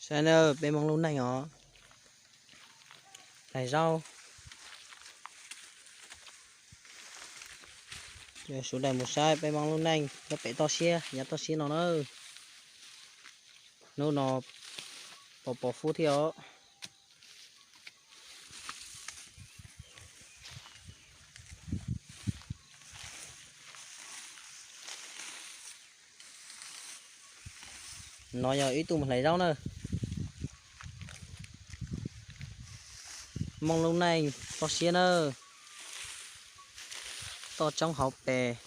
Saib na, peb Hmoob lub neej os, hlais zaub. Sawv daws mus saib peb Hmoob lub neej nyob pem toj siab, yav toj siab no na. Hnub no pos pos fub thiab os. No yog ib tug mus hlais zaub na. Hmoob lub neej toj siab na, toj roob hauv pes.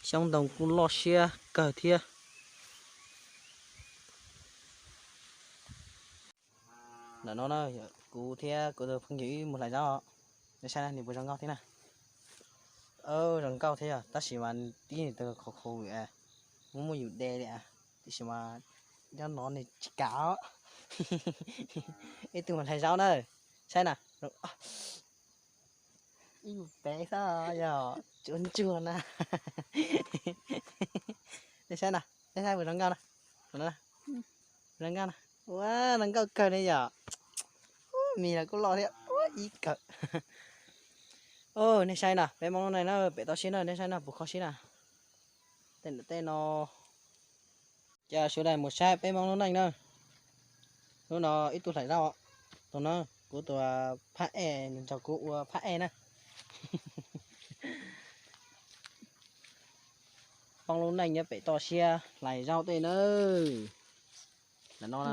Xyoob ntoo kuj loj siab kawg thiab. Ntawm no na, kuv thiab kuv tus phooj ywg wb mus hlais zaub. Nej saib na, nws puas zoo nkauj thiab na. Zoo nkauj thiab yog, tab sis mas tib nws tus khov kho, muaj muaj yus de li, tiam sis mas nyob no nws tsis kam. Ib tug mus hlais zaub na, saib na. Ib mus pem xwb yog tsuav ntsuag na. Nej saib na, nej saib puas zoo nkauj na. Zoo nkauj na. Ua zoo nkauj kawg li yom. Mis los kuj loj thiab, ua ib kawm. Nej saib na, peb Hmoob lub neej na, pem toj siab na, nej saib no puas kho siab na. Tej ntawm tej no, ces sawv daws mus saib peb Hmoob lub neej na. Hnub no ib tug hlais zaub, tus no kuv tus phab ej, nws nrog kuv ua phab ej na. Hmoob lub neej nyob pem toj siab hlais zaub tej na. Ntawm no na.